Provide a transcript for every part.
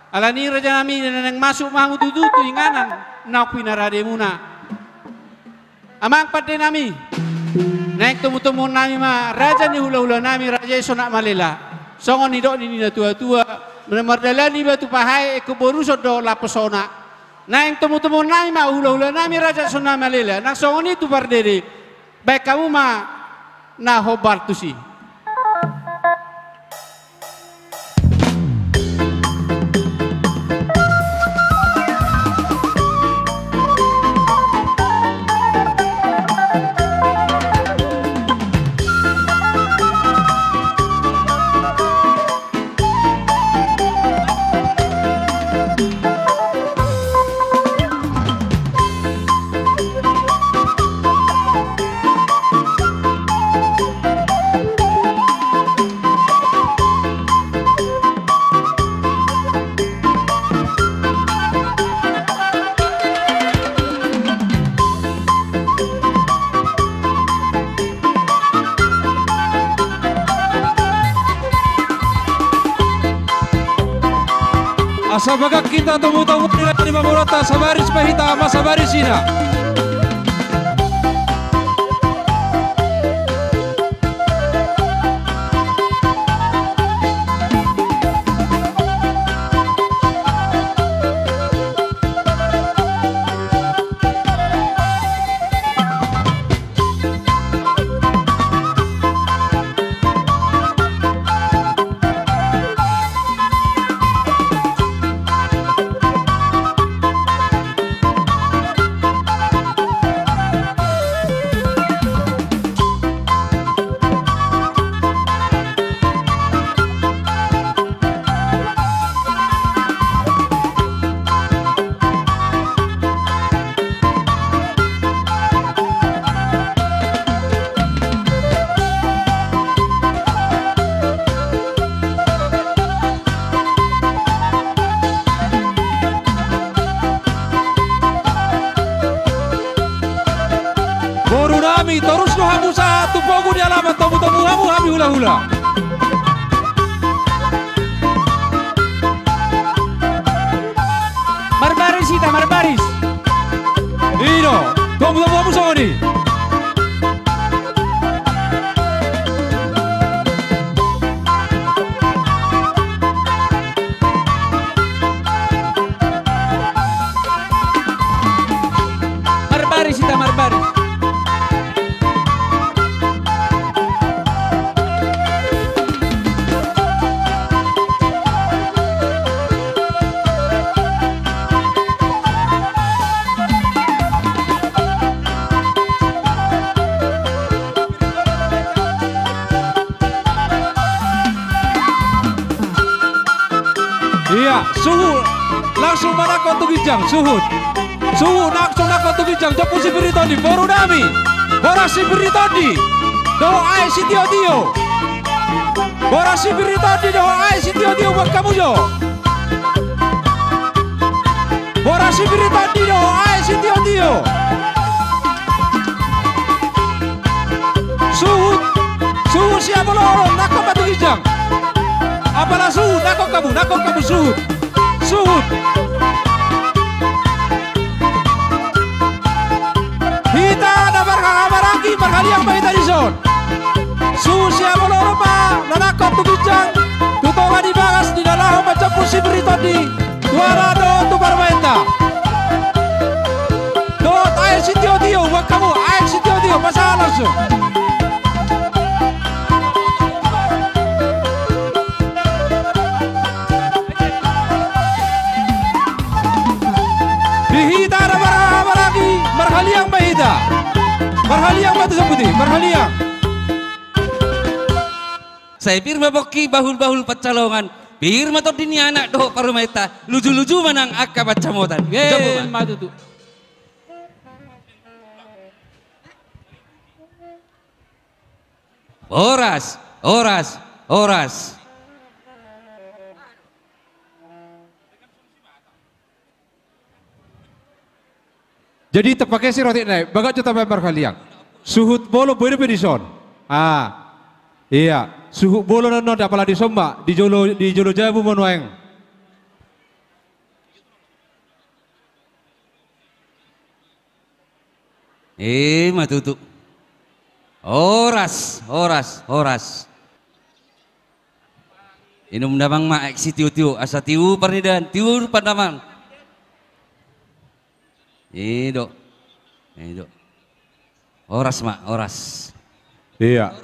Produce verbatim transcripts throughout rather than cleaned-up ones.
Alani i rajanami, naeng masuk ma hamu tutu tu inganan naung pinarademuna. Amang pandenami, naeng tomutomuonnami ma raja ni hulahulanami, Raja i Sonak Malela. Songon nidok ni natuatua, na mardalani batu pahae, ingkon boruson do lapo sonak. Naeng tomutomuonnami ma hulahulanami, Raja Sonak Malela, nang songon i tu pardede. Baen hamu ma na hombar tusi. Asa bagak hita tomutomu di lima bolonta, sabaris ma hita, ma sabaris hita. Boru nami, torus do hamu sahat tu pogu ni alaman, tomutomu hamu hami hulahula. Marbaris hita, marbaris. I do, tomutomu hamu songon i. Marbaris hita, marbaris. Ia, suhut. Langsung manangkok tu ginjang, suhut. Suhut, langsung nangkok tu ginjang, jambu sipir ni tondi, boru nami. Boras sipir ni tondi. Dohot aek sitiotio. Boras sipir ni tondi, dohot aek sitiotio, buat hamu jo. Boras sipir ni tondi dohot aek sitiotio. Suhut, suhut sian bolon, nangkok ma tu ginjang. Apala suhut, nangkok hamu, nangkok hamu suhut. Suhut. Hita na marhahamaranggi, marhaliang ma hita dison. Suhut sian bolon ma na nangkok tu ginjang, tu tonga ni bagas di na laho manjambu sipir ni tondi. Tu anak dohot tu parumaenta. Dohot aek sitiotio, buat hamu, aek sitiotio, pasahat langsung. Di hita na marhahamaranggi, marhaliang ma hita. Marhaliang ma tu sambuti, marhaliang. Sai pir ma pongki, bahulbahul pansalongan, pir ma tondi ni anak dohot parumaenta, lujuluju ma nang angka pansamotan. Jabu ma. Ima tutu. Horas, horas, horas. Jadi tapakesi roti nai, bagak jo tabaen marhaliang. Suhut bolon boi dope dison. Ah. Ia, suhut bolon annon, apala dison ma, di jolo, di jolo jabu ma nuaeng. Ima tutu. Horas, horas, horas. Inum damang ma aek sitiotio, asa tiu parnidahan, tiu pandamang. I do. I do. Horas ma, horas. Iya.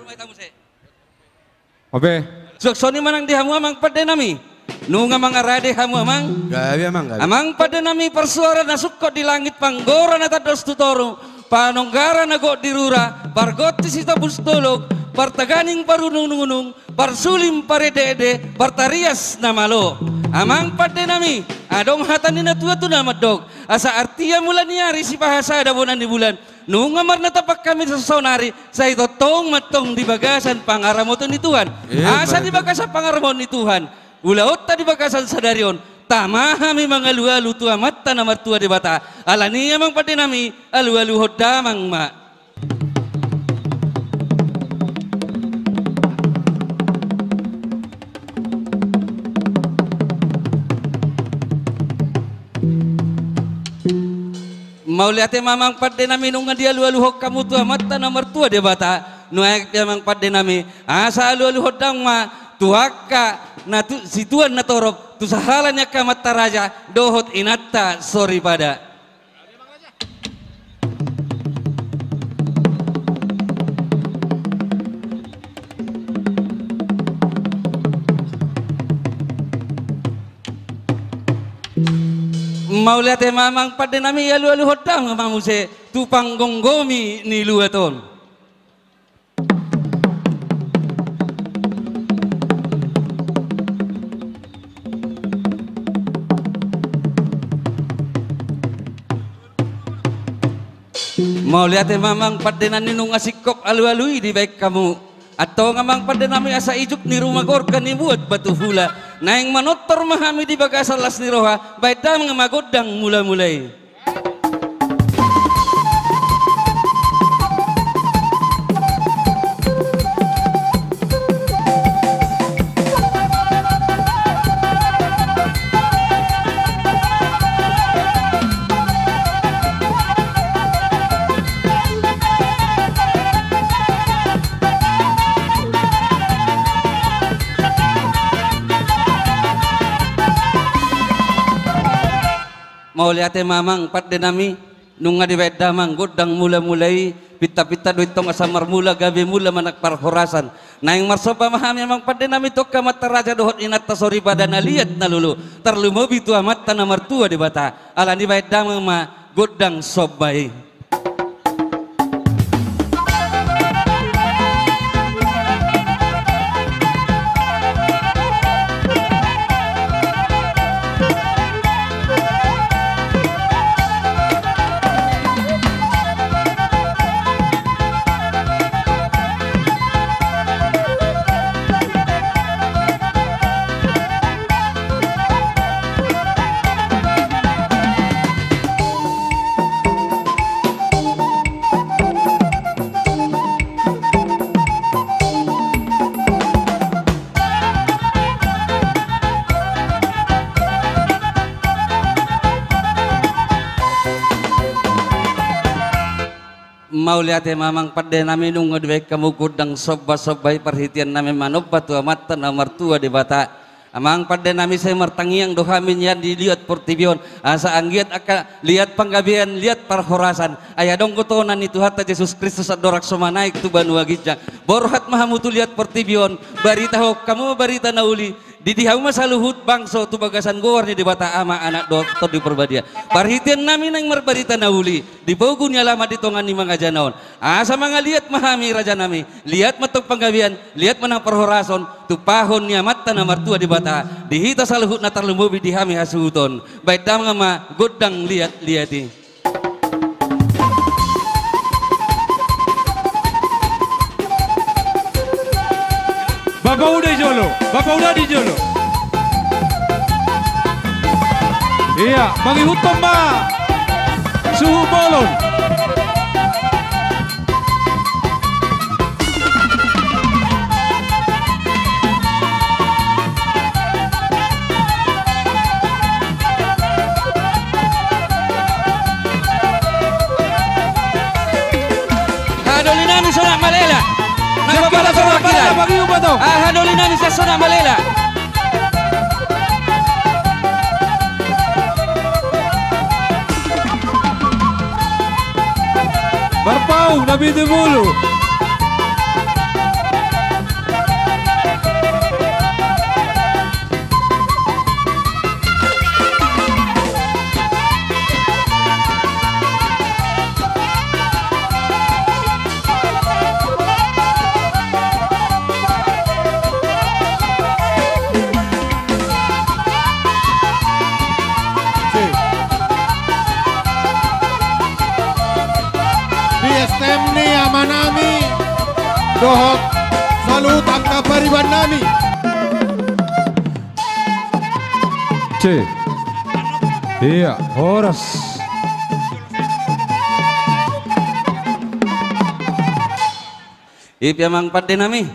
Oke. Suang songon i ma nang di hamu amang pande nami. Nunga mangarade hamu amang. Gabe amang, gabe. Amang pande nami, parsuara na sungkot di langit, panggora na tandos tu toru, panonggara na gok di rura, pargonti sitopus dolok, partaganing parunungunung, parsulim parendeende, partarias na malo. Amang pande nami, adong hata ni na tua tu na mandok, asa artia mula ni ari, sipahasada bona ni bulan. Nunga marnatampak hami saonari, sai tongtong ma antong di bagasan pangaramoton ni Tuhan. Asa di bagasan pangaramoton ni Tuhan, ulaonta di bagasan sadari on, tama hami mangalualu tu Amanta na martua Debata. Alani i amang pande nami, alualuhon damang ma. Mauliate ma amang pande nami, nunga dialualuhon hamu tu Amanta na martua Debata. Nuaeng pe amang pande nami, asa alualuhon damang ma tu angka na tu, situan na torop, tu sahala ni angka amanta raja dohot inanta soripada. Mauliate ma amang pande nami, alualuhon damang ma muse tu panggomgomi ni luat on. Mauliate ma amang pande nami, nunga singkop alualu i dibaen hamu. Antong amang pande nami, asa ijuk ni ruma gorga ni muat batu hula, naeng manortor ma hami di bagasan las ni roha. Baen damang ma gondang mulamula i. Mauliate ma amang pande nami, nunga dibaen damang gondang mulamula i. Pintapinta do i antong asa marmula gabe mula manang parhorasan. Naeng marsomba ma hami amang pande nami tu angka amanta raja dohot inanta soripada na liat na lolo, tarlumobi tu Amanta na martua Debata. Alani i baen damang ma gondang somba i. Mauliate ma amang pande nami, nunga dibaen hamu gondang somba-somba i, parhitean nami manomba tu Amanta na martua Debata. Amang pande nami, sai martangiang do hami nian di liat portibi on, asa anggiat angka liat panggabean, liat parhorasan. Ai adong do tona ni Tuhanta Jesus Kristus andorang so manaek tu banua ginjang. Borhat ma hamu tu liat portibi on, baritahon hamu ma barita na uli, didi hamu ma saluhut bangso tu bagasan goar ni Debata Ama, Anak dohot Tondi Porbadia. Parhitean nami naeng marbarita na uli di pogu ni alaman di tonga ni mangajana on. Asa mangaliat ma hami raja nami, liat ma antong panggabean, liat ma nang parhorasan, tumpahon ni Amanta na martua Debata di hita saluhutna, tarlumobi di hami hasuhuton. Baen damang ma gondang liat-liat i. Bapa uda di jolo, bapa uda di jolo. Iya, mangihuthon ma suhut bolon. Sonak Malela. Nang siap, bapala kita Sonak Malela, pagiumbato. Aha doli nami sian Sonak Malela. Marpaung na pitu pulu. Di S T M ni amanami dohot saluhut angka pariban nami. Cek. Iya, horas. I pe amang pande nami.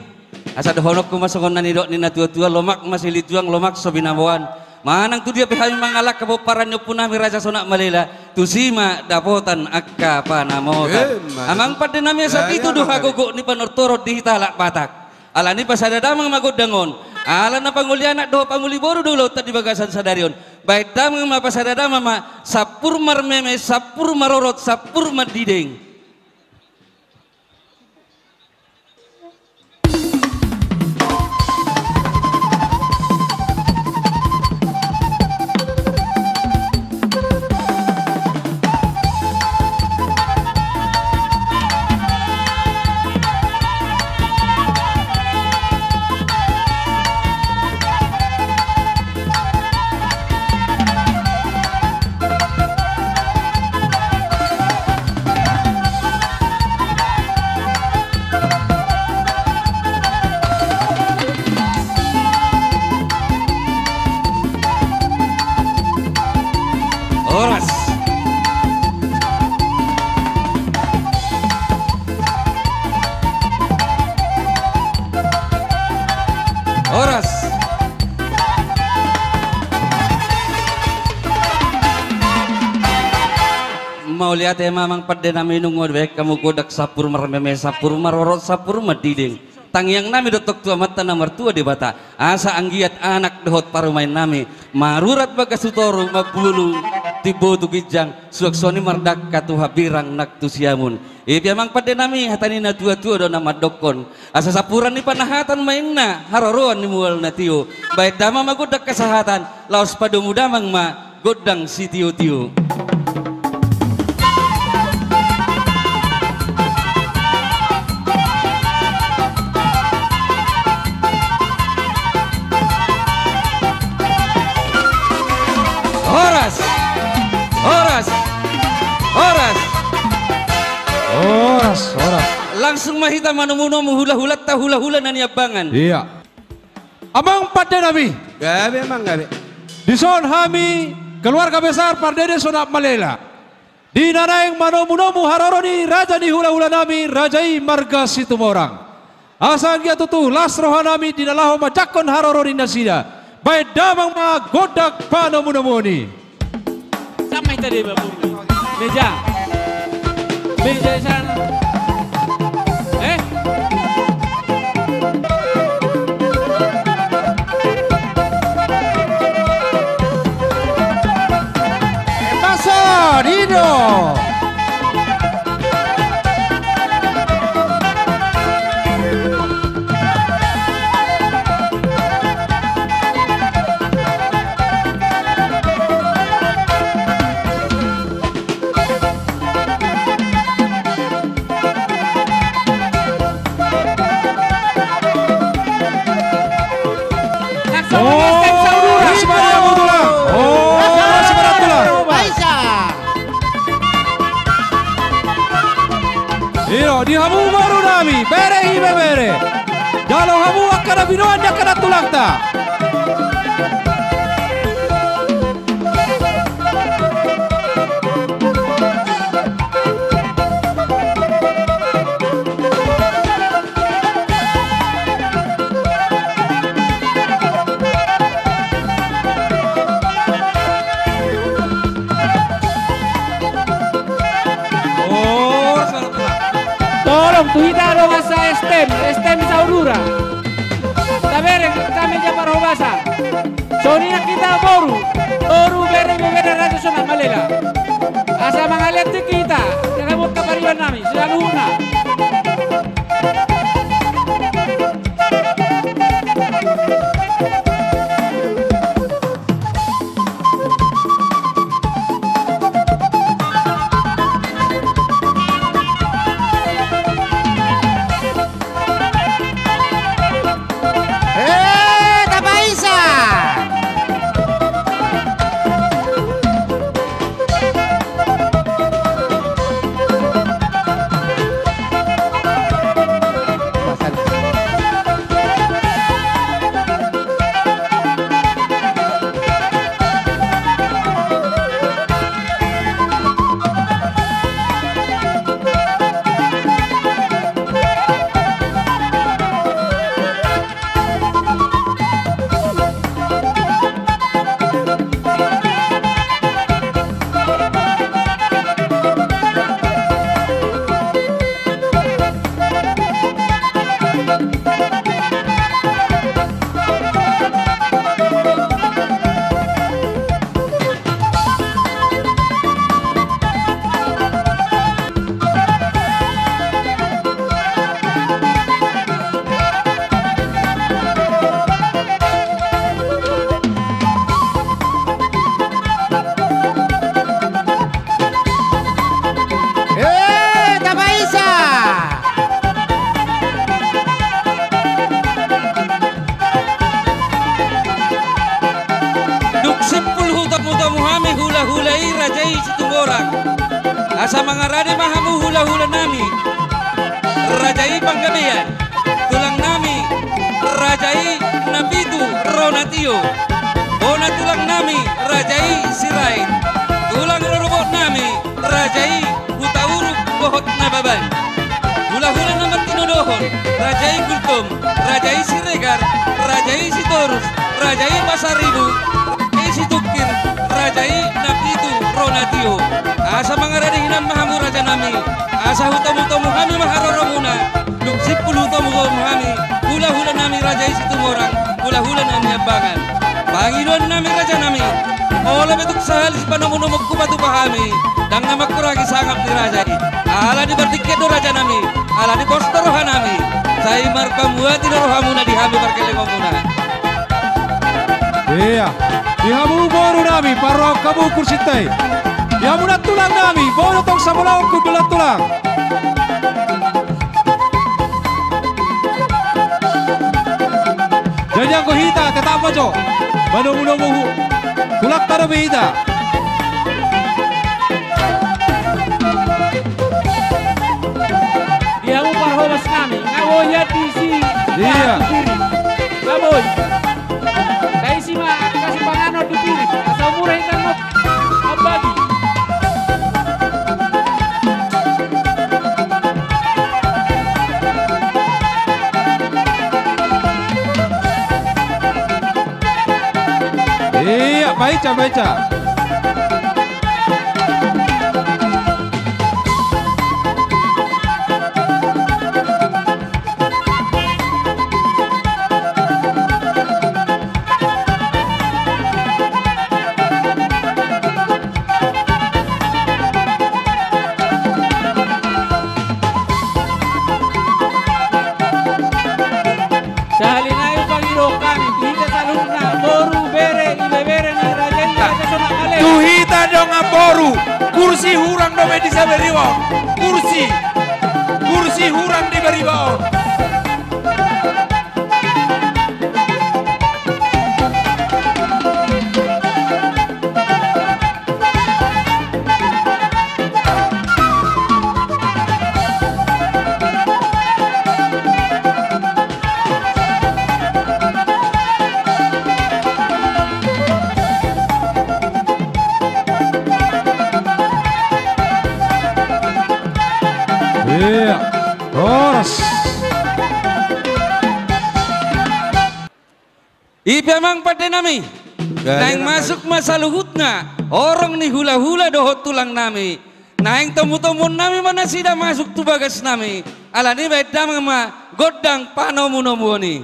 Asa dohononku ma songon na nidok ni na tua-tua, lomak ma silituang, lomak so binaboan. Manang tu dia pe hami mangalangka pomparan ni ompu nami Raja Sonak Malela, tusi ma dapotan angka panamotan. Eh, ma- Amang pande nami, asa pitu do hagogoon ni panortoron di hita halak Batak. Alani i pasada damang ma gondang on. Ala na pangoli anak dohot pangoli boru do ulaonta di bagasan sadari on. Baen damang ma, pasada damang ma, sampur marmeme, sampur marorot, sampur mandideng. Horas. Horas. Mauliate ma amang pande nami, nunga dibaen hamu gondang sampur marmeme, sampur marorot, sampur mandideng. Tangiang nami do tong tu Amanta na martua Debata, asa anggiat anak dohot parumaen nami marurat bagas tu toru, mambulung timbo tu ginjang, suang songon i mardangka tu hambirang nang tu siamun. I pe amang pande nami, hata ni na tua-tua do na mandokkon, asa sampuran ni panahatan ma inna haroroan ni mual na tio. Baen damang ma gondang hasahatan, laos padomu damang ma gondang sitio-tio. Horas. Horas. Horas. Horas, horas. Langsung ma hita manomu-nomu hula-hulanta, hula-hula na niambangan. Iya. Amang pande nami. Gabe, amang, gabe. Dison hami keluarga besar Pardede Sonak Malela, di na naeng manomu-nomu haroro ni raja ni hula-hula nami, raja i marga Situmorang. Asa anggiat tutu las roha nami di na laho manjangkon haroro ni nasida. Baen damang ma gondang panomu-nomuon i. Sama kita di bawah meja. Meja di sana. Eh? Pasa, Dino. Oh, horas ma di hamu tulang. Oh, horas ma di hamu tulang. Baisa. Io, di hamu boru nami, bere, ibebere. Jalo hamu angka na binoan ni angka na tulangta. Tolong, Tu hita adong asa S T M, S T M Saulura. Tabereng hami di parhobasan. Songon i nang hita boru, boru, bere, ibebere, Raja Sonak Malela. Asa mangalean tingki hita, di na boi pariban nami, saluhutna. Eh, tapaisa! Eh, tapaisa! Dung simpul hutamu-tamu hami hulahula i, raja i Situmorang. Asa mangarade ma hamu hulahula nami, raja i Panggabean. Tulang nami, raja i Napitu ro na tio. Bona tulang nami, raja i Sirait. Tulang rorobot nami, raja i Hutauruk dohot Nababan. Hulahula na martinodohon, raja i Gultom, raja i Siregar, raja i Sitorus, raja i Pasaribu, raja i Situngkir, raja i Napitu ro na tio. Asa mangarade hinan ma hamu raja nami. Asa hutamu-tamu hami ma haroromuna. Dung simpul hutamu-tamu hami, hulahula nami raja i Situmorang, hulahula nami Ambangan. Pangidoan nami raja nami, molo pe tung sahali sipanomu-nomu hupatupa hami, ndang na mangkurangi sangap ni raja i. Ala ni partingkian do raja nami, ala ni pos do roha nami. Sai marpamuati do rohamuna di hami parkellengonmuna. Ia, di hamu boru nami, parrohahon hamu kursinta i. Di hamu nantulang nami, boi do tong samolaonku dohot nantulang. Jadi anggo hita tetap ma jo manomu-nomu hu-, tulangta dope hita. Di hamu parhobas nami, nga boi ia disi. Ia. Nga boi. Taisi ma angka sipanganon di piri, asa umur hita ngot mambagi. Ia, baca, baca. Sahali nai pangidoan nami, tu hita saluhutna, boru, bere, ibebere ni raja i, raja Sonak Malela. Tu hita dongan boru, kursi hurang dope di Saberiba on. Kursi. Kursi hurang di Beriba on. Ia, horas. I pe amang pande nami. Naeng masuk ma saluhutna horong ni hulahula dohot tulang nami. Naeng tomutomuon nami ma nasida masuk tu bagas nami. Alani i baen damang ma gondang panomunomuon i.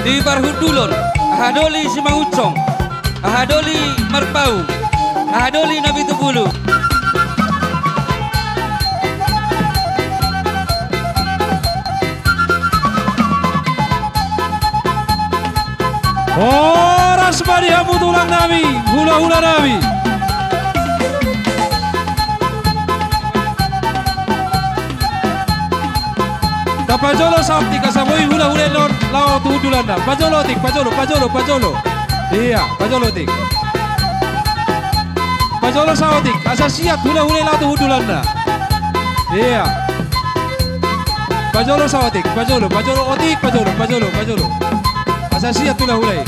Di parhundulon, aha doli Simangunsong, aha doli Marpaung, aha doli Napitupulu. Horas ma di hamu tulang nami, hulahula nami. Tapajolo saotik asa boi hulahula i laho tu hundulanna. Pajolo otik, pajolo, pajolo, pajolo. Ia, pajolo otik. Pajolo saotik asa siat hulahula i laho tu hundulanna. Ia. Pajolo saotik, pajolo, pajolo otik, pajolo, pajolo, pajolo. Asa siat hulahula i.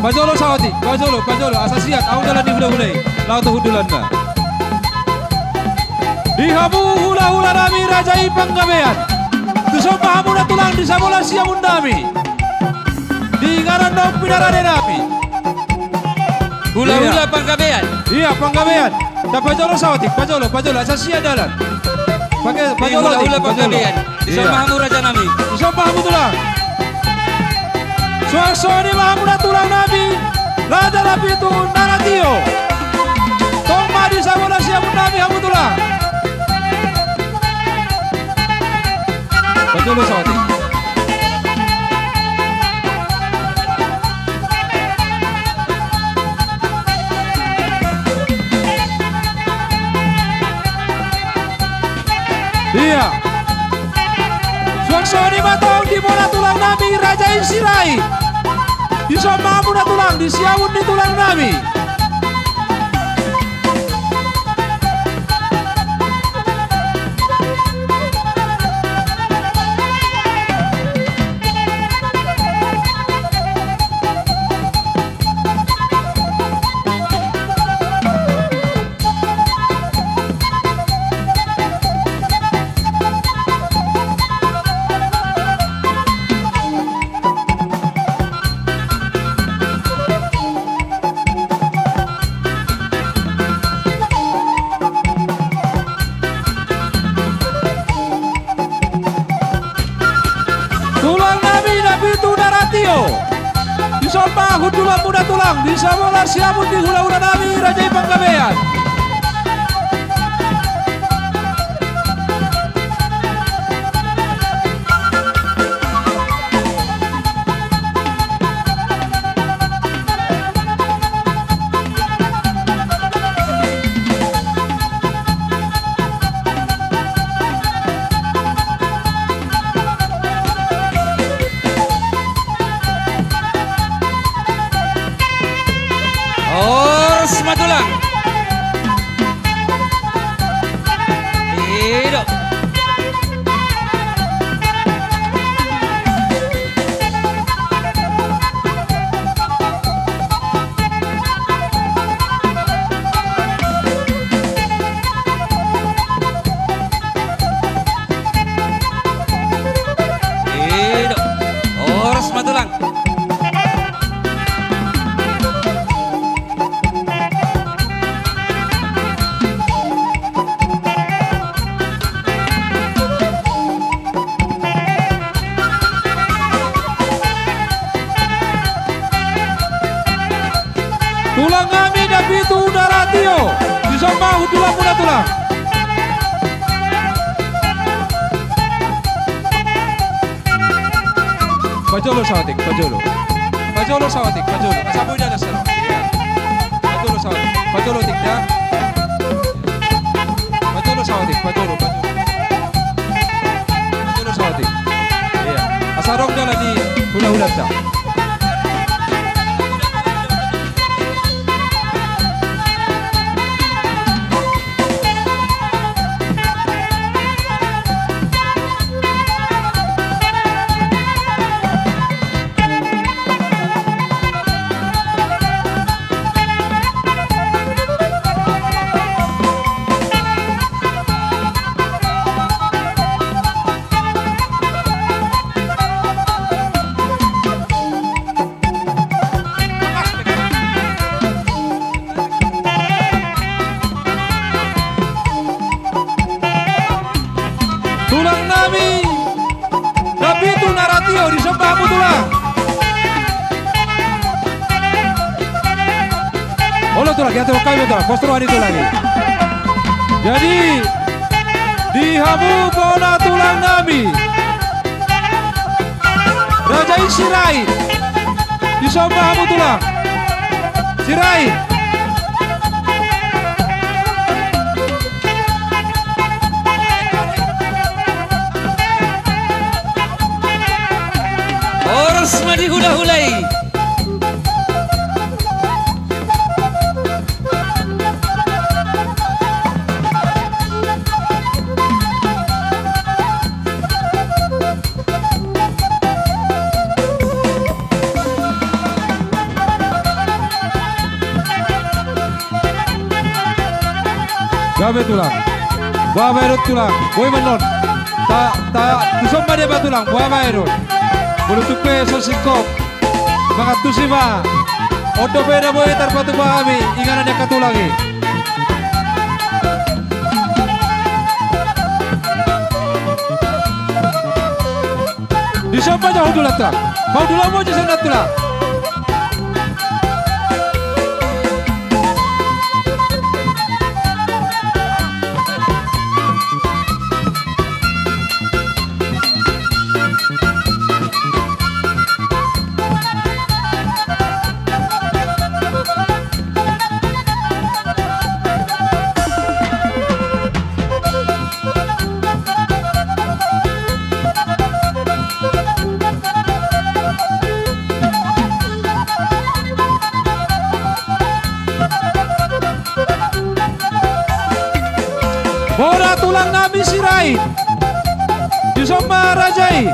Pajolo saotik, pajolo, pajolo, asa siat ahu dalan ni hulahula i laho tu hundulanna. Di hamu hulahula nami raja i Panggabean. Dison ma hamu na tulang di Sabola Siamun nami. Di ngaran naung pinarade nami. Hulahula Panggabean. Ia, Panggabean. Tapajolo saotik, pajolo, pajolo, asa siat dalan. Pake, pajolo otik, hulahula Panggabean. Dison ma hamu raja nami. Dison ma hamu tulang. Suang songon i ma hamu na tulang nami. Raja Napitu Naratio. Tong ma di Sabola Siamun nami hamu tulang. Pajolo saotik. Ia. Suang songon i ma tong di bona tulang nami raja i Sirait. Dison ma hamu na tulang di siamun ni tulang nami. Tulang nami Napitu Naratio. Dison ma hundulanmuna tulang di Sabola Siamun ni hulahula nami raja i Panggabean. Horas ma tulang. I do. I do. Horas ma tulang. Tulang nami Napitu Naratio, dison ma hundulanmuna tulang. Pajolo saotik, pajolo. Pajolo saotik, pajolo. Asa boi dalan saotik. Ia. Pajolo saotik, pajolo otik da. Pajolo saotik, pajolo, pajolo. Pajolo saotik. Ia. Asa adong dalan ni hulahulanta. Tulang nami na pitu na ra tio, disomba hamu tulang. Olo tulang, ya tulang, kami tulang, pos roha ni tulang i. Jadi di hamu bona tulang nami, Raja i Sirait, disomba hamu tulang. Sirait. Horas ma di hulahula i. Gabe tulang. Boha bahenon tulang. Boi ma annon. Ta, ta, tuson ma dia ba tulang. Boha bahenon. Molo tung pe so singkop, mangantusi ma. On dope na boi tarpatupa hami inganan ni angka tulang i. Disomba jo hamu tulang, tulang. Paundulan ma jo sian na tulang. Bona tulang nami Sirait. Disomba raja i.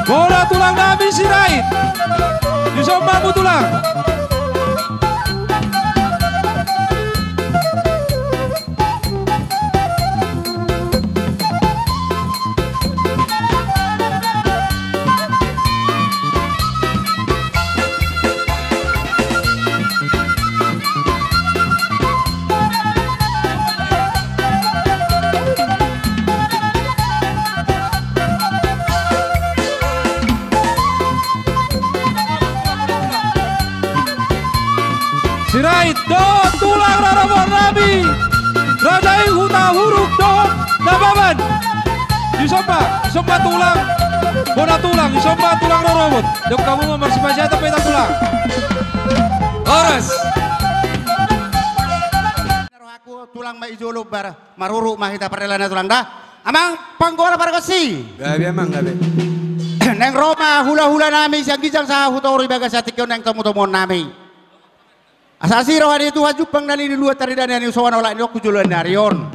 Bona tulang nami Sirait. Disomba hamu tulang. Sirait dohot tulang rorobot nami, raja i Hutauruk dohot Nababan. Disomba, disomba tulang, bona tulang, disomba tulang rorobot. Dok hamu ma marsipasiatan pe hita tulang. Horas. Rohaku tulang ma i jolo bar. Maruruk ma hita pardalanna tulang da. Amang panggola pargonsi. Gabe amang, gabe. Naeng ro ma hulahula nami sian ginjang sahat tu toru di bagasan tingki on naeng tomutomuon nami. Asa asi roha ni Tuhan jumpang na niluluan, tarida na niusoan olat ni on tu joloan ni ari on.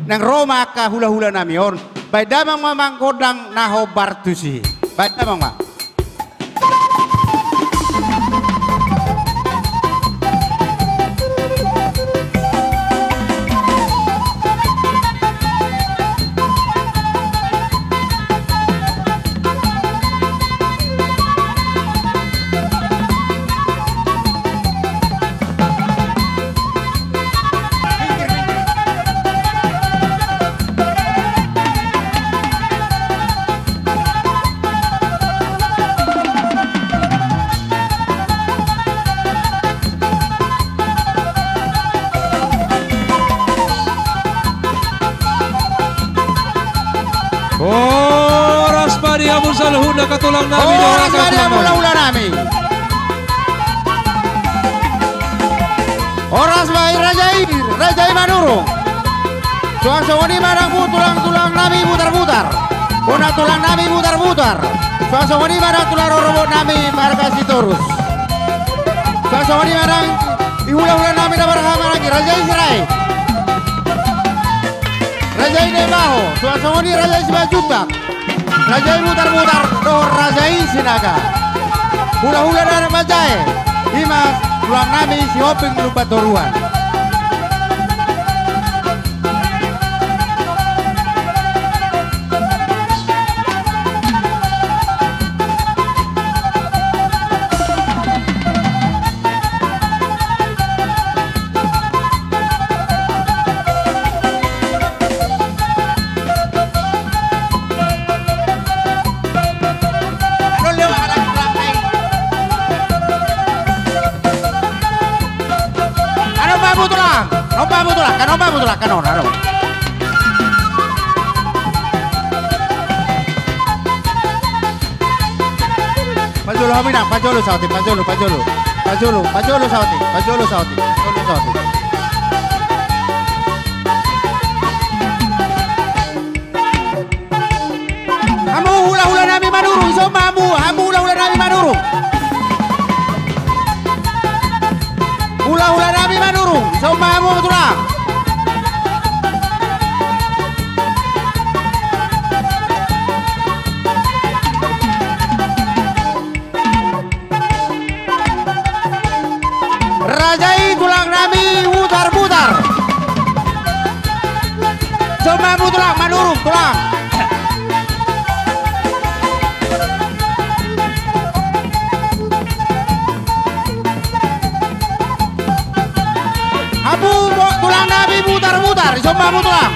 Naeng ro ma angka hulahula nami on. Baen damang ma amang gondang na hombar tusi. Baen damang ma. Horas ma di hamu saluhutna angka tulang nami. Horas ma di hamu hulahula nami. Horas ma i raja i, raja i Manurung. Suang songon i ma nang tulang-tulang nami Butarbutar. Bona tulang nami Butarbutar. Suang songon i ma nang tulang rorobot nami marga Sitorus. Suang songon i ma nang di hulahula nami na marhahamaranggi, raja i Sirait. Raja i Naibaho, suang songon i raja i Simanjuntak. Raja i Butarbutar dohot raja i Sinaga. Hulahula na manjae, i ma tulang nami Sihombing Lumbantoruan. Lakan on, aro. Pajolo hami nang, pajolo saotik, pajolo, pajolo. Pajolo, pajolo saotik, pajolo saotik, pajolo saotik. Hamu hulahula nami Manurung, ison ma hamu, hamu hulahula nami Manurung. Hulahula nami Manurung, ison ma hamu tulang. Raja i tulang nami Butarbutar. Ison ma hamu tulang, Manurung tulang. Hamu tulang nami Butarbutar, ison ma hamu tulang.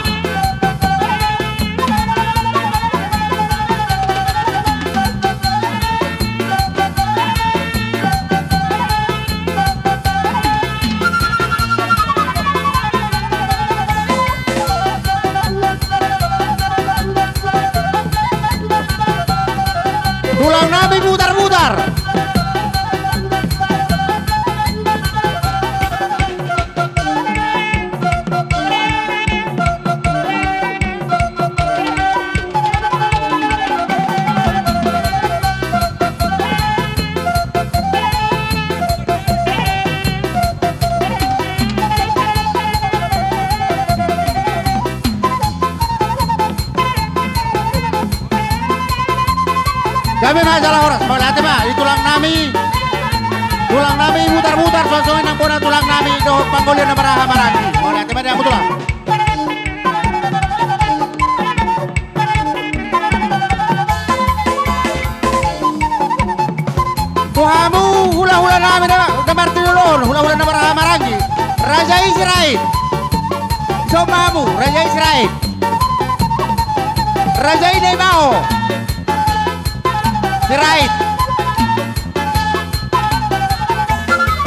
Tulang nami Butarbutar. Gabe ma jala horas, mauliate ma di tulang nami. Tulang nami Butarbutar, songon i nang bona tulang nami dohot panggolion na marhahamaranggi. Mauliate ma di hamu tulang. Tu hamu hulahula nami na, na martinodohon, hulahula na marhahamaranggi. Raja i Sirait. Ison ma hamu, Raja i Sirait. Raja i Naimao. Sirait.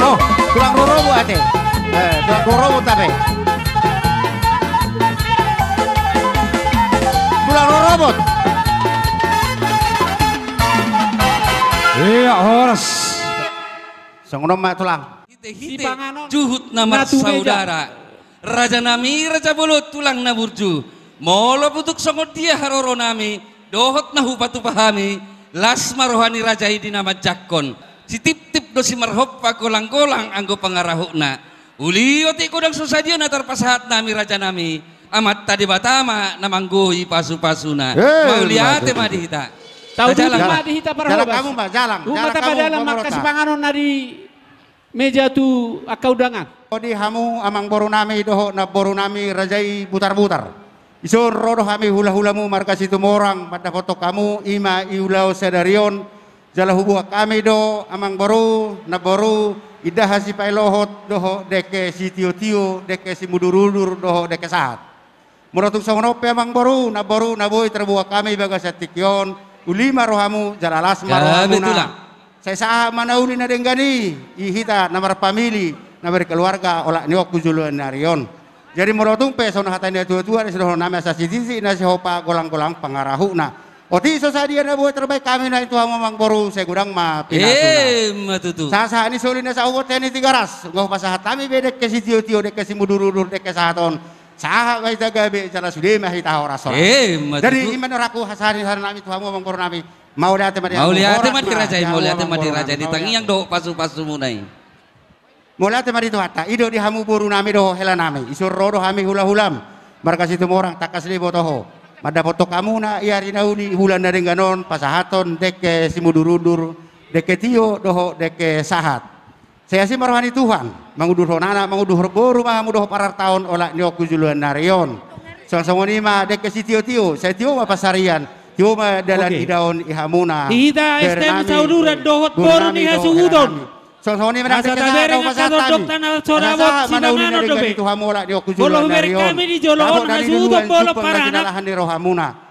Oh, tulang rorobot ate. Eh, tulang rorobot ate. Tulang rorobot. Ia, horas. Songon on ma tulang. Hite-hite juhut na marsaudara. Raja nami, raja bolon, tulang na burju. Molo putuk songon dia haroro nami, dohot na hupatupa hami, las ma roha ni raja i di na manjangkon. Sitiptip do simarhompa, golang-golang anggo pangarahutna. Uli otik godang so sadia na tarpasahat nami raja nami, Amanta Debata ma na manggohi pasu-pasuna. Eh, mauliate ma di hita. Tau duhut ma di hita parhobas. Jalang hamu ma, jalang. Umma tamba dalan ma angka sipanganon na di meja tu angka undangan. Ro di hamu amangboru nami dohot namboru nami raja i Butarbutar. Ison ro do hami hulahulamu marga Situmorang mandapothon hamu, i ma di ulaon sadari on. Jala huboan hami do amangboru, namboru, indahan sipailohot dohot dengke sitiotio, dengke simudurudur dohot dengke sahat. Molo tung songon on pe amangboru, namboru, na boi tarboan hami bagasan tingki on, uli ma rohamu jala las ma rohamuna. Sai sahat ma na uli na denggan i, di hita na marpamili, na berkeluarga, olat ni on tu joloan ni ari on. Jadi molo tung pe songon hata ni natuatua, na sidohonon nami, asa sititi na sihompa, golang-golang pangarahutna. Otik so sadia na boi tarbahen hami na i tu hamu amangboru, sai godang ma pinasuna. Ima tutu. Sahat-sahat ni solu na sahat tu bontean ni Tigaras, nunga hupasahat hami be dengke sitiotio, dengke simudurudur, dengke sahat on. Sahat ma hita gabe jala sude ma hita horas-horas. Ima tutu. Jadi ima na rohangku, sahat-sahat ni sahat nami tu hamu amangboru nami. Mauliate ma di hamu. Mauliate ma di raja i, mauliate ma di raja i, di tangiang dohot pasu-pasumuna i. Mauliate ma di Tuhanta. I do di hamu boru nami dohot hela nami, ison ro do hami hulahulam marga Situmorang, tangkas do diboto ho mandapothon hamuna di ari na uli, bulan na denggan on, pasahathon dengke simudurudur, dengke tio dohot dengke sahat. Sai asi ma roha ni Tuhan, mangudurhon anak, mangudurhon boru ma hamu dohot parartaon, olat ni on tu joloan ni ari on. Songon-songon i ma dengke sitiotio, sai tio ma pansarian, tio ma dalan idaon di hamuna. Di hita S T M Sauduran dohot boru ni hasuhuton. Songon-songon i ma dengke sahat, asa tabereng angka tondok tana so dapot sipanganon dope. Molo hubereng hami di jolo on hasuhuton bolon paranak,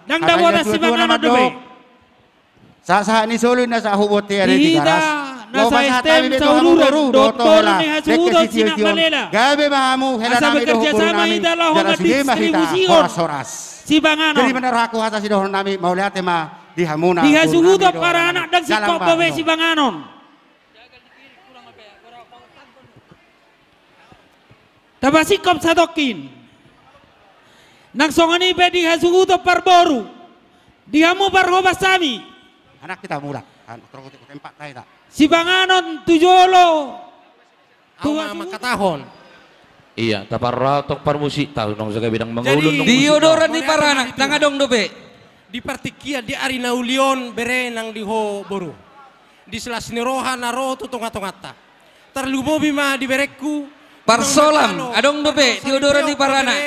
ndang dapotan sipanganon dope. Sahat-sahat ni solu na sahat tu bontean ni Tigaras. Na saestem sauduran dohot boru ni hasuhuton Sinak Malela. Gabe ma hamu hela nami dohot boru nami, jala sude ma hita horas-horas. Sibanganon. Jadi mandok rohangku hata sidohonon nami, mauliate ma di hamuna. Di hasuhuton paranak ndang singkop bobe sibanganon. Tapasingkop satongkin. Nang songon i pe di hasuhuton parboru. Di hamu parhobas hami. Anak hita mulak. Anu, terus tempat lain, tak? Sibanganon tu jolo. Au ma mangkatahon. Ia, taparroha tong parmusik, tahu nong jaga bidang mangulun. Di odoran ni paranak, ndang adong dope. Di partingkian, di ari na uli on, bere nang di ho boru. Di silas ni roha na ro tu tonga-tonganta. Tarlumobi ma di berengku. Parsolam, adong dope, di odoran ni paranak.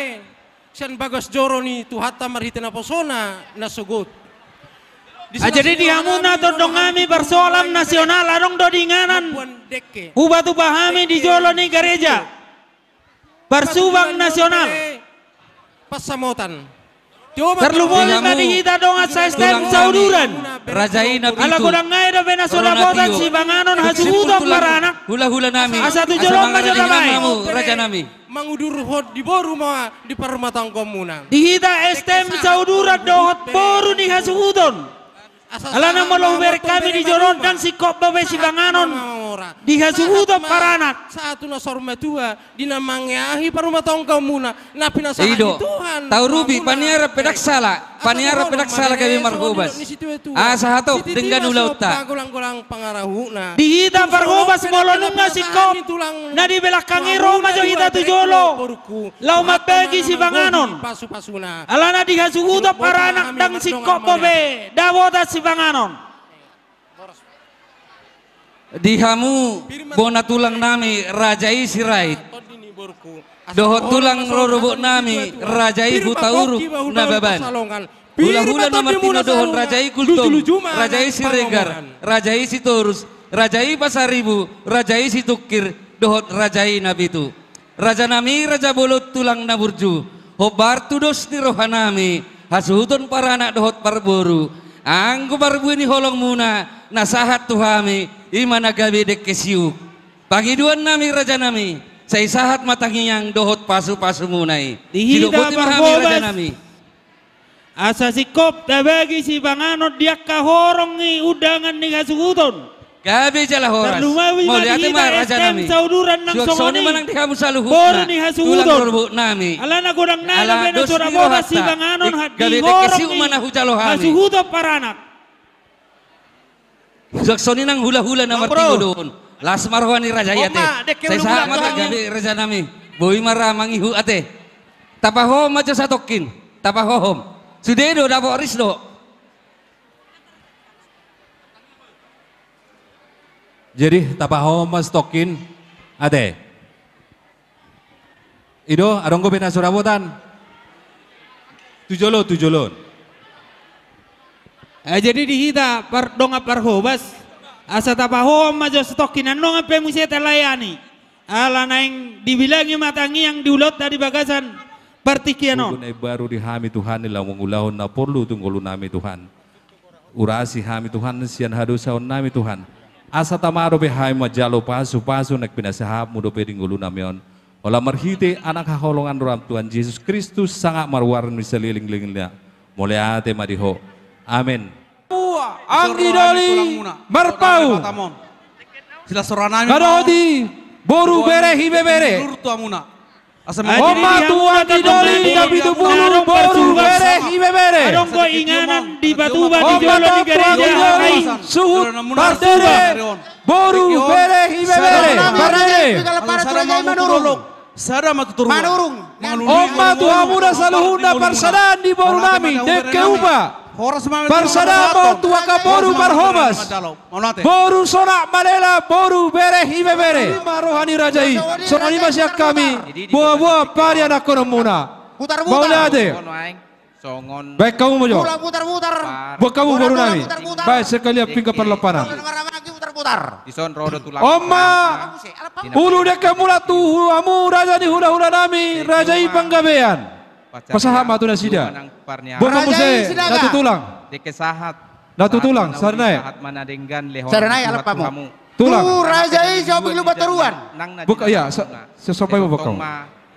Sian bagas joro ni Tuhanta marhite naposona na sogot. Jadi di hamuna tondong hami parsolam nasional, adong do di inganan. Hubatupa hami di jolo ni gareja. Parsubang nasional. Pansamotan. Tarlumobi ma di hita dongan saestem sauduran. Raja i na pitu. Ala godang nai dope na so dapotan sibanganon hasuhuton paranak. Hula-hula nami. Asa tu jolo ma jo damai. Raja nami. Mangudurhon di boru ma di parrumatanggaonmuna. Di hita estem sauduran dohot boru ni hasuhuton. Alana molo hubereng hami di jolo on ndang singkop bobe sibanganon di hasuhuton paranak. Sahat tu na saur matua di na mangeahi parrumatanggaonmuna na pinasahat ni Tuhan. Taurupi paniaran pe ndang sala. Paniaran pe ndang sala gabe marhobas. Asa hatop denggan ulaonta. Di hita parhobas molo nunga singkop na di belakang i ro ma jo hita tu jolo. Laho mambagi sibanganon. Alana di hasuhuton paranak ndang singkop bobe dapotan sibanganon. Di hamu bona tulang nami raja i Sirait. Dohot tulang rorobot nami raja i Hutauruk Nababan. Hula-hula na martinodohon raja i Gultom, raja i Siregar, raja i Sitorus, raja i Pasaribu, raja i Situngkir, dohot raja i Napitu. Raja nami, raja bolon tulang na burju, hombar tu dos ni roha nami, hasuhuton paranak dohot parboru, anggo parbue ni holongmuna, na sahat tu hami, i ma na gabe dengke siuk. Pangidoan nami raja nami, sai sahat ma tangiang dohot pasu-pasumuna i. Di hita parhobas. Sidok boti ma hami raja nami. Asa singkop tabagi sibanganon di angka horong ni undangan ni hasuhuton. Gabe jala horas. Tarlumobi ma di hita estem sauduran nang songon i. Boru ni hasuhuton. Alana godang nai dope na so dapotan sibanganon di horong ni hasuhuton paranak. Suang songon i nang hula-hula na martinodohon. Las ma roha ni raja i ate. Sai sahat ma tangiang raja nami. Boi ma ra mangihut ate. Tapahohom ma jo satongkin. Tapahohom. Sude do dapot ris do. Jadi tapahohom ma satongkin ate. I do, adong dope na so dapotan. Tu jolo, tu jolo. Jadi di hita dongan parhobas, asa tapahohom ma jo satongkin, nang dongan pe muse talayani. Ala naeng dibilangi ma tangiang di ulaonta di bagasan partingkian on. Umur na imbaru di hami Tuhan, laho mangulahon na porlu tu ngolu nami Tuhan. Urasi hami Tuhan sian hadosaon nami Tuhan. Asa tama dope hami manjalo pasu-pasu naeng pinasahatmu dope di ngolu nami on. Holan marhite anak haholongan roham Tuhan Jesus Kristus sangap maruar ni saleleng-lelengna. Mauliate ma di Ho. Amen. Anggi doli marpaung. Silas roha nami. Kadohoti boru bere ibebere. On ma tu anggi doli na pitu pulu boru bere ibebere. Adong do inganan dipatupa di jolo ni gareja. Suhut pardede boru bere ibebere. Pardede. Sada ma tuturung. Manurung. On ma tu hamuna saluhutna parsadaan ni boru nami dengke upa. Parsadaan ma on tu angka boru parhobas. Boru Sonak Malela, boru bere ibebere. I ma roha ni raja i. Songon i ma sian hami boa-boa parianakkononmuna. Mauliate. Baen hamu ma jo. Baen hamu boru nami. Baen sekalian pinggan parlompanan. On ma ulu dengke mulak tu hamu raja ni hula-hula nami, raja i Panggabean. Pasahat ma tu nasida. Boan ma muse na tu tulang. Na tu tulang, sada nai. Sada nai, alap hamu. Tulang. Tu raja i Sihombing Lumban Toruan. Buka, ya, sa-, sa-, sampai mau buka.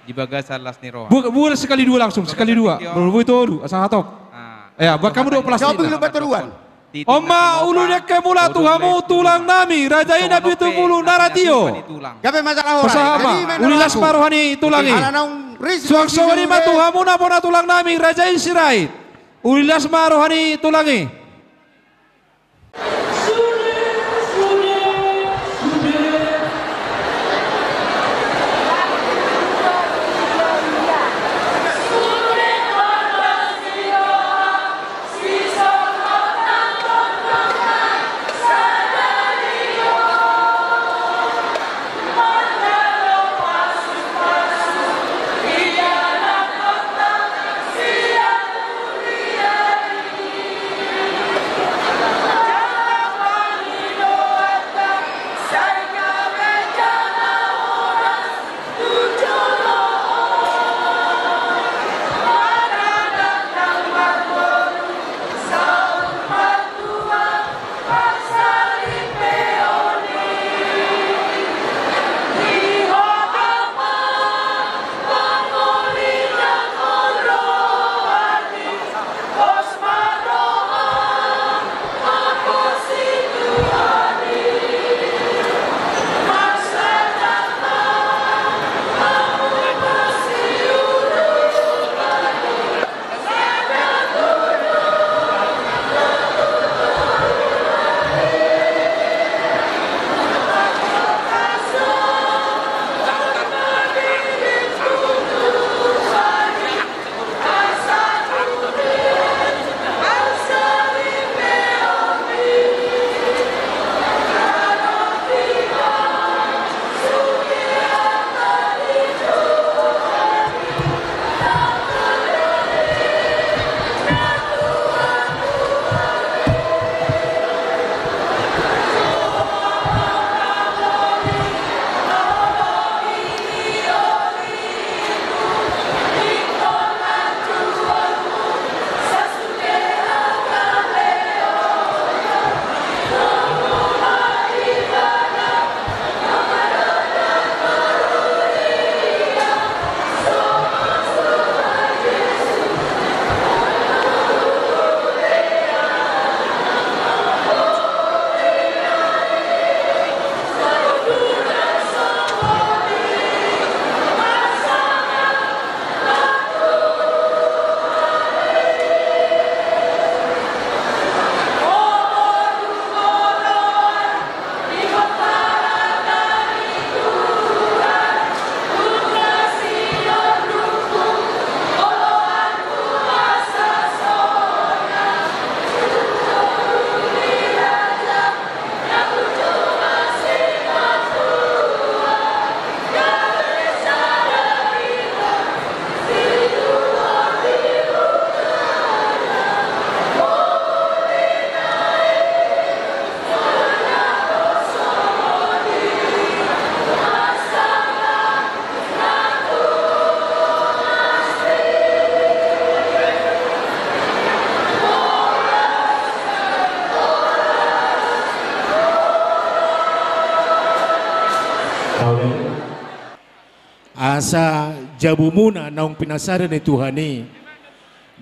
Di bagasan las ni roha. Buka, buka sekali dua langsung, sekali dua. Baru, baru tolu, asa hatop. Ah. Ya, buka hamu dua plas. Sihombing Lumban Toruan. On ma ulu ni angka mula tu hamu tulang nami, raja i na pitu pulu na ra tio. Gabe ma jala horas. Pasahat ma, uli las ma roha ni tulang i. Suang songon i ma tu hamu na bona tulang nami, raja i Sirait. Uli las ma roha ni tulang i. Asa jabumuna naung pinasada ni Tuhan i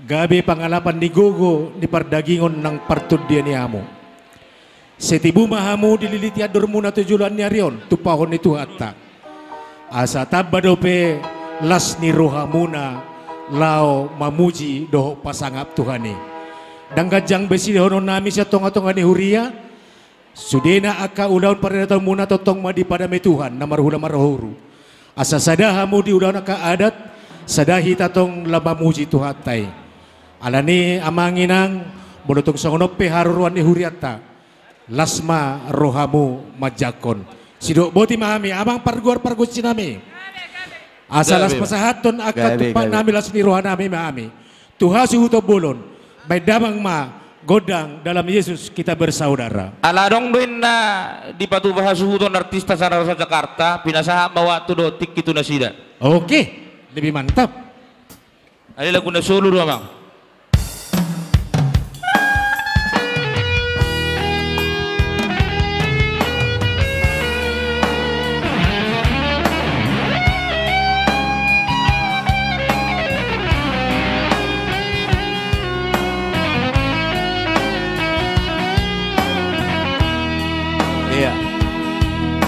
gabe pangalapan ni gogo ni pardagingon nang partondian ni hamu. Sai tibu ma hamu dililiti andormuna tu joloan ni ari on, tumpahon ni Tuhanta. Asa tamba dope las ni rohamuna laho mamuji dohot pasangap Tuhan i. Ndang ganjang be sidohonon nami sian tonga-tonga ni huria, sudena angka ulaon paradatonmuna tongtong ma dipadame Tuhan na marhula marhuru. Asa sada hamu di ulaon angka adat, sada hita tong laho mamuji Tuhanta i. Alani amang inang, molo tung songon on pe haroroan ni hurianta, las ma rohamu manjangkon. Sidok boti ma hami, amang parguar pargonsi nami. Asa las pasahathon angka tumpak nami, las ni roha nami ma hami. Tu hasuhuton bolon, baen damang ma gondang dalam Yesus kita bersaudara. Ala adong do inna dipatupa hasuhuton artista sada rosa Jakarta, pinasahat ma waktu dohot tingki tu nasida. Oke, lebih mantap. Alai lagu na solu do amang.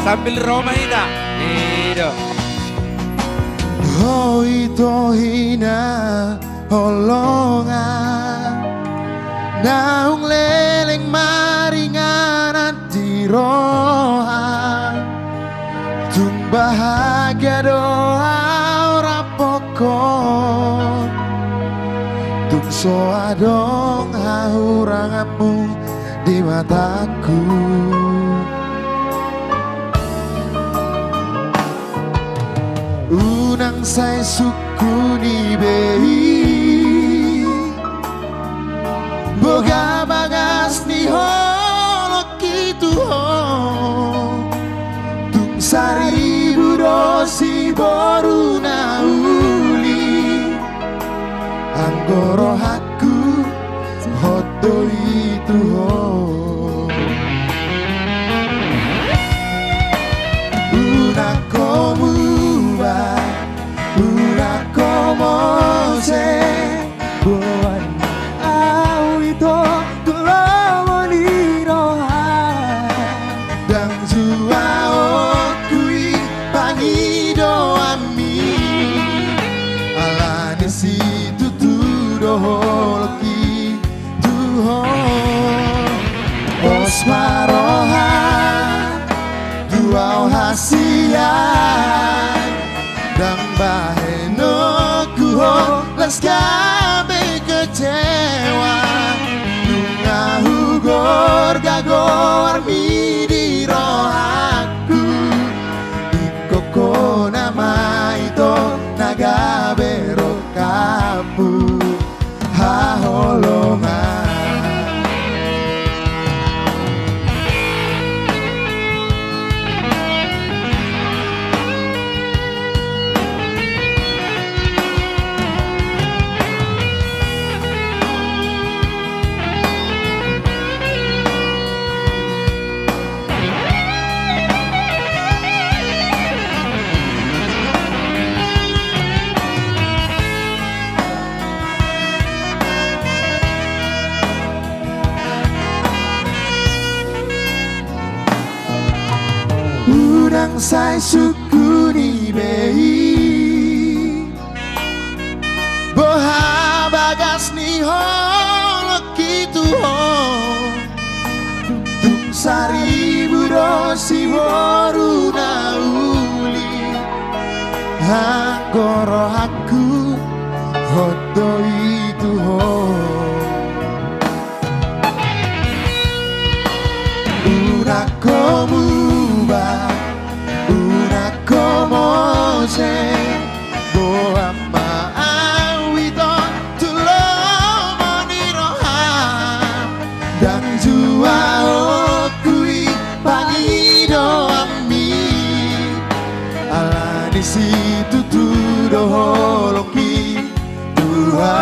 Sambil ro ma hita. I do. Ho ito hinaholongan, naung leleng maringanan di roha. Tung bahagia do au rampokkon, tung so adong hahuranganmu di matangku. Unang sai sungkuni be i, boha bagas ni holongki tu ho. Tung saribu do siboru na uli, anggo rohangku hot do i tu ho. Unang ho muba, unang ho mose, boan ma au ito tu lomo ni roha. Ndang juaonku i pangidoanmi, ala ni situtu do holongki tu ho. Pos ma roha, tu au hasian, ndang bahenonku ho las gabe kecewa. Nunga hugorga goarmi di rohangku, ingkon hona ma ito na gabe rongkapmu haholongan. Unang sai sungkuni be i, boha bagas ni holongki tu ho. Tung saribu do siboru na uli, anggo rohangku hot do i tu ho. Unang ho muba, unang ho mose, boan ma au ito tu lomo ni roha. Ndang juaonku i pangidoanmi, ala ni situtu do holongki tu ho.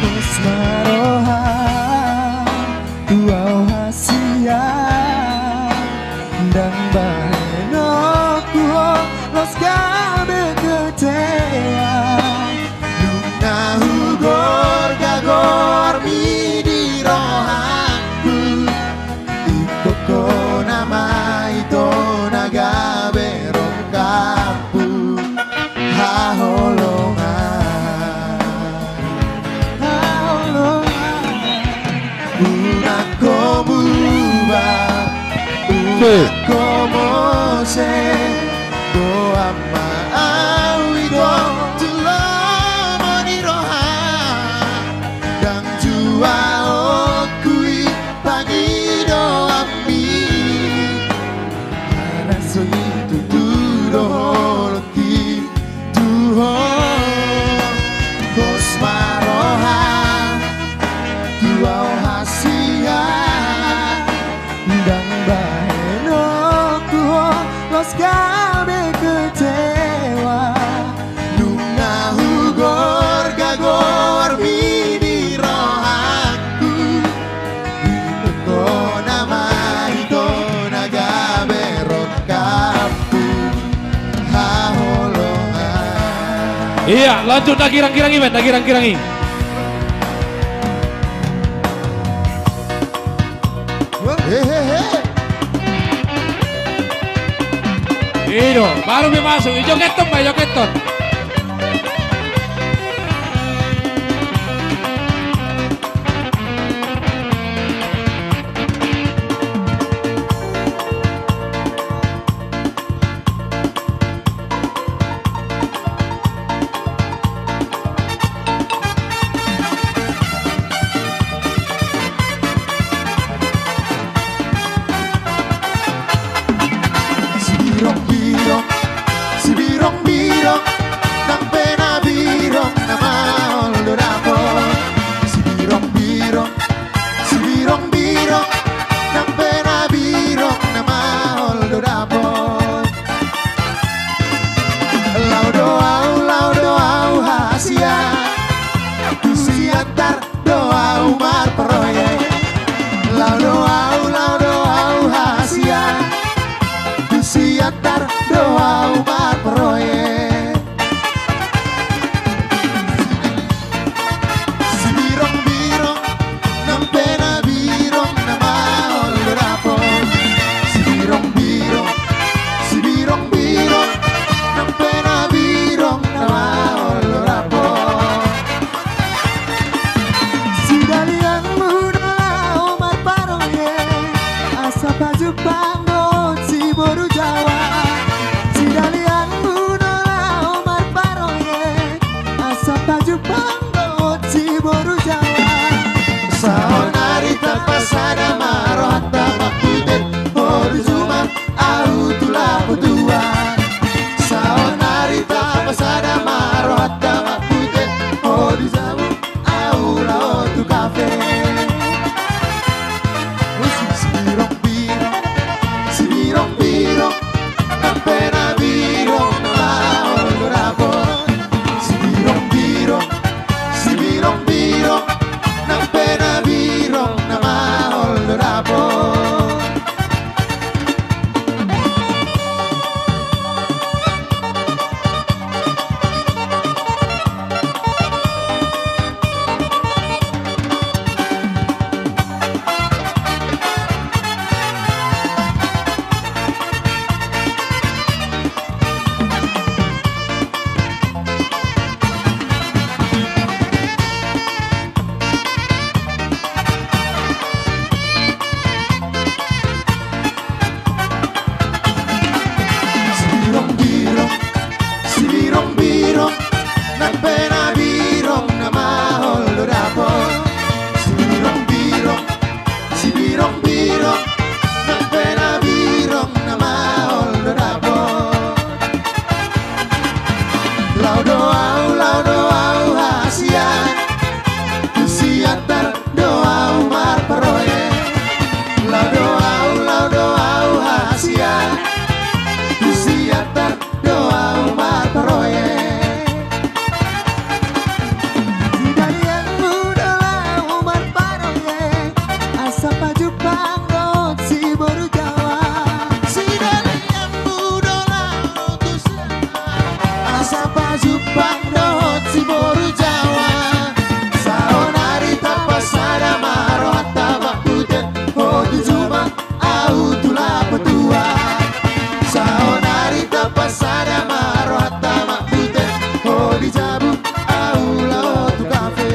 Pos ma roha, tu au hasian, ndang bahenonku ho las gabe kecewa. Nunga hugorga goarmi di rohangku, ingkon hona ma ito na gabe rongkapmu haholongan. Haholongan. Unang ho muba, unang ho mose, boan ma au ito tu lomo ni roha. Ndang juaonku i pangidoanmi, ala ni situtu do holongki tu ho. Pos ma roha, tu au hasian, ndang bahenonku ho las gabe kecewa. Nunga hugorga goarmi di rohangku, ingkon hona ma ito na gabe rongkapmu haholongan. Iya, lanjut na girang-girang i, men, na girang-girang i. Hehehe. I do, baru pe masuk, i jogeton ma, i jogeton. Sibirong-birong, sibirong-birong, nang pe na birong na maol do dapot. Sibirong-birong, sibirong-birong, nang pe na birong na maol do dapot. Laho do au, laho do au hasian, tu Siantar do au marproyek. Laho do au, laho do au hasian, tu Siantar do au marproyek. Sibirong-birong, nang pe na birong na maol do dapot. Sibirong-birong, sibirong-birong, nang pe na birong na maol do dapot. Sidalianmu do laho marparoyek, asa pajumpang dohot si boru Jawa. Sidalianmu do laho marparoyek, asa pajumpang dohot si boru Jawa. Saonari tapasada ma rohanta mambuat, boru Jumat au tu lapo tua. Saonari tapasada ma rohanta mambuat, boru Jabu au laho tu kafe. Sibirong-birong, sibirong-birong, nang pe na birong na maol do dapot. Sibirong-birong, sibirong-birong, nang pe na birong na maol do dapot. Sibirong-birong, sibirong-birong, nang pe na birong na maol do dapot. Sibirong-birong, sibirong-birong, nang pe na birong na maol do dapot. Laho do au, laho do au hasian, tu Siantar do au marproyek. Laho do au, laho do au hasian, tu Siantar do au marproyek. Sidalianmu do laho marproyek, asa pajumpang dohot si boru Jawa. Sidalianmu do laho tu Siantar, asa pajumpang dohot si boru Jawa. Saonari tapasada ma rohanta mambuat, boru Jumat au tu lapo tua. Saonari tapasada ma rohanta mambuat, boru Jabu au laho tu kafe.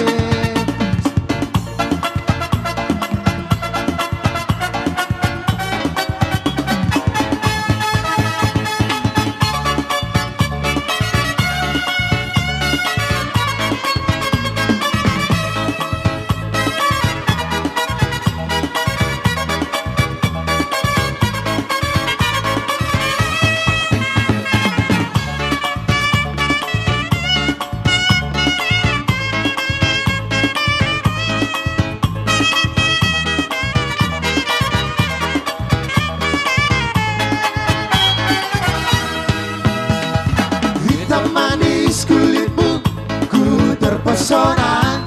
Hitam manis kulitmu, ku terpesona.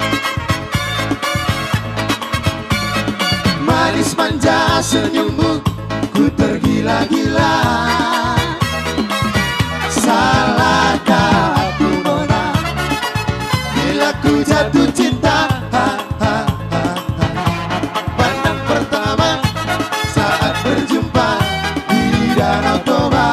Manis manja senyummu, ku tergila-gila. Salahkah aku, Mona, bila ku jatuh cinta? Ha, ha, ha, ha. Pandang pertama saat berjumpa di Danau Toba.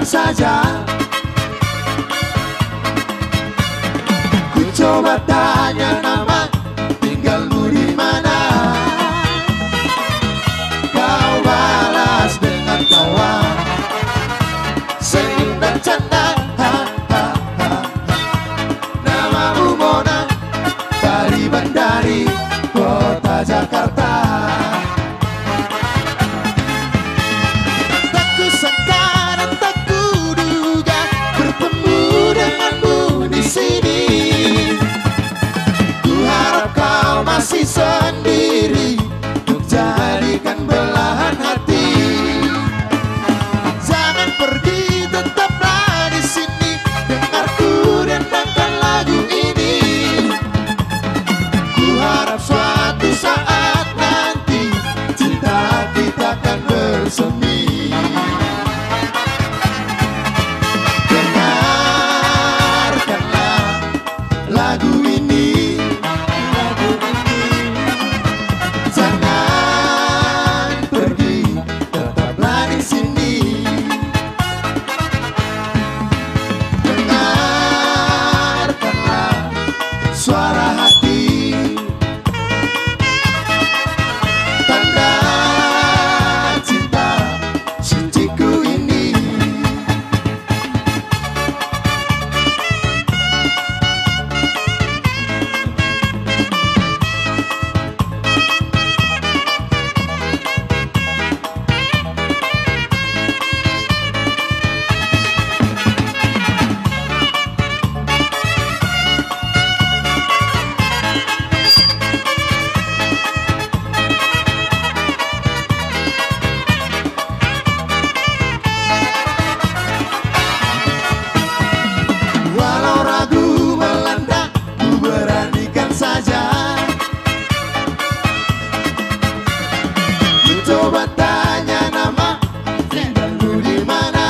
saja. Ku coba tanya nama, tinggalmu di mana? Kau balas dengan tawa, senyum dan canda. Ha, ha, ha, ha. Namamu Mona, pariban dari kota Jakarta. Tak kusangka dan tak kuduga bertemu denganmu di sini. Kuharap kau masih sendiri untuk jadikan belahan hati. Jangan pergi, tetaplah di sini. Dengar ku dendangkan lagu ini. Kuharap suatu saat nanti cinta kita akan bersemi. Dengarkanlah lagu ini. Jangan pergi, tetaplah di sini. Dengarkanlah suara hati, tanda cinta suciku ini. Walau ragu melanda, ku beranikan saja. Ku coba tanya nama, tinggalmu di mana?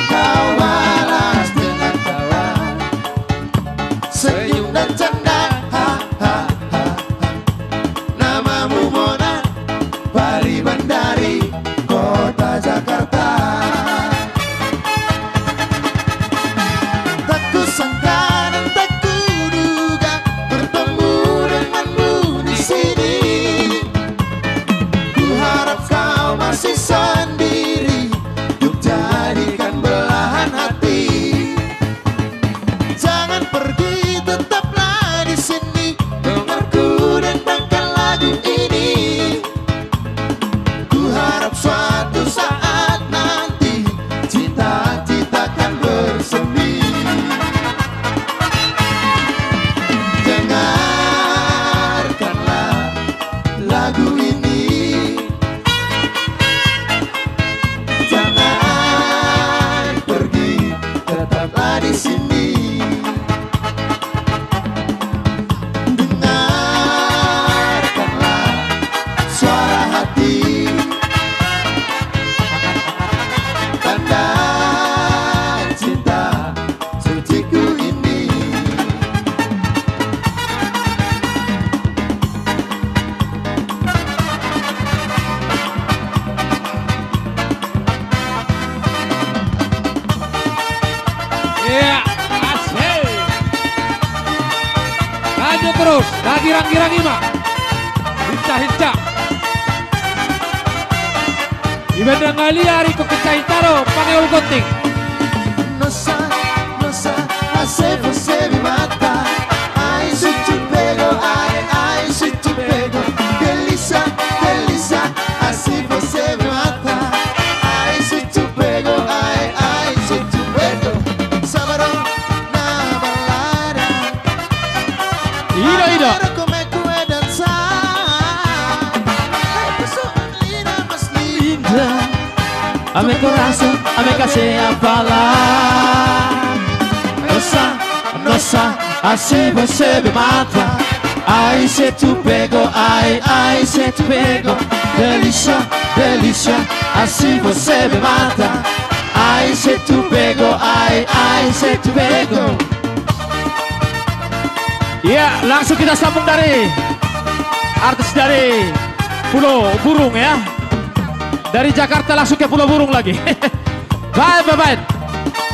Kau balas dengan tawa, senyum dan canda. Ha, ha, ha, ha. Namamu Mona, pariban dari kota Jakarta. Tak kusangka dan tak kuduga bertemu denganmu di sini. Kuharap kau masih sendiri untuk jadikan belahan hati. Jangan pergi, tetaplah di sini. Dengar ku dendangkan lagu ini. Kuharap suatu saat nanti cinta kita akan bersemi. Dengarkanlah lagu ini. Jangan pergi, tetaplah di sini. Dengarkanlah suara hati, tanda cinta suciku ini. Iya, asik. Lanjut terus, na girang-girang i ma. Hinca-hinca. Ibendang Aliari tu hinca-hinca do, pangeul gonting. Nosa, nosa, ase você me mata. Ai, se te pego, ai, ai, se te pego. Delícia, delícia, assim você me mata. Ai, se te pego, ai, ai, se te pego. Sabadong na balada. Ida, ida. Agora como é que é dançar? Ai, pessoa linda, mas linda. A mi corazón, a mi casa a bailar. Nosa, nosa, así você me mata. Ai, se te pego, ai, ai, se te pego. Delícia, delícia, así você me mata. Ai, se te pego, ai, ai, se te pego. Iya, langsung kita sambung dari artis dari Pulau Burung, ya. Dari Jakarta langsung ke Pulau Burung lagi. Baik, baik, baik.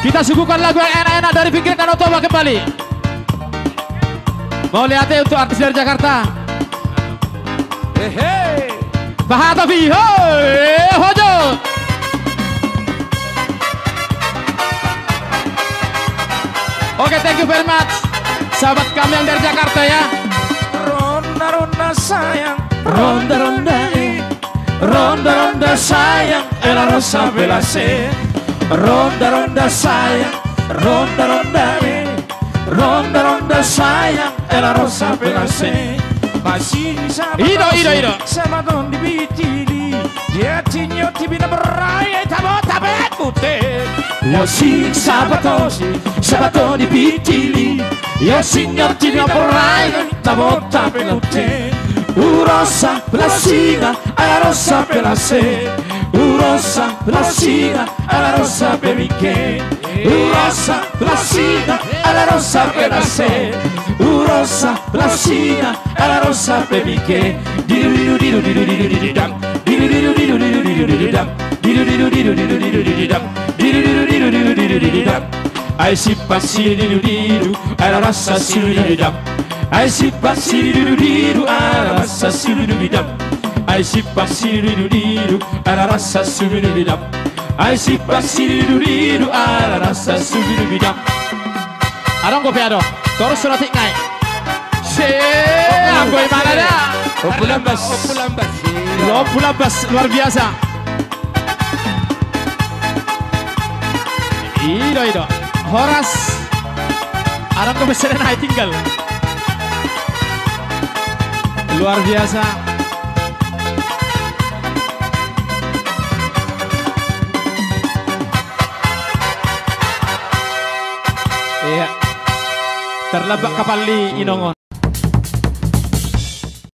Kita suguhkan lagu yang enak-enak dari pinggir Danau Toba kembali. Mauliate untuk artis dari Jakarta. Hehe. Paha Tobi, hoi, hojo. Oke, thank you very much, sahabat kami yang dari Jakarta, ya. Ronda, ronda, sayang. Ronda, ronda, eh. Ronda, ronda, sayang, e la rossa bella se. Ronda, ronda, sayang. Ronda, ronda, eh. Ronda, ronda, sayang, e la rossa bella se. Masing Ido, ido, ido. Sabaton di Bitili. Dia tinyo tibina berai, eh, tabo, tabe, kute. Masing Sabatosi, Sabaton di Bitili. Ia signor ti na borai, na bota pe notte. Urosa, pelasinga, ala rosa pelase. Urosa, pelasinga, ala rosa pe mike. Urosa, pelasinga, ala rosa pelase. Urosa, pelasinga, ala rosa pe mike. Didu didu didu didu didu didu dam. Didu didu didu didu didu didu dam. Didu didu didu didu didu didu dam. Didu didu didu didu didu didu dam. Ai sipa sididu didu, ala rasa sididu dam. Ai sipa sididu didu, ala rasa sididu dam. Ai sipa sididu didu, ala rasa sididu dam. Ai sipa sididu didu, ala rasa sididu dam. Adong dope, adong. Torus sudah tik ngai. Se, anggo i mana da? Ompu Lambas. Ompu Lambas. Iya. Ompu Lambas, luar biasa. Ido, ido. Horas. Adong dope sada nai tinggal. Luar biasa. Iya. Terlambat kapal ni inongon.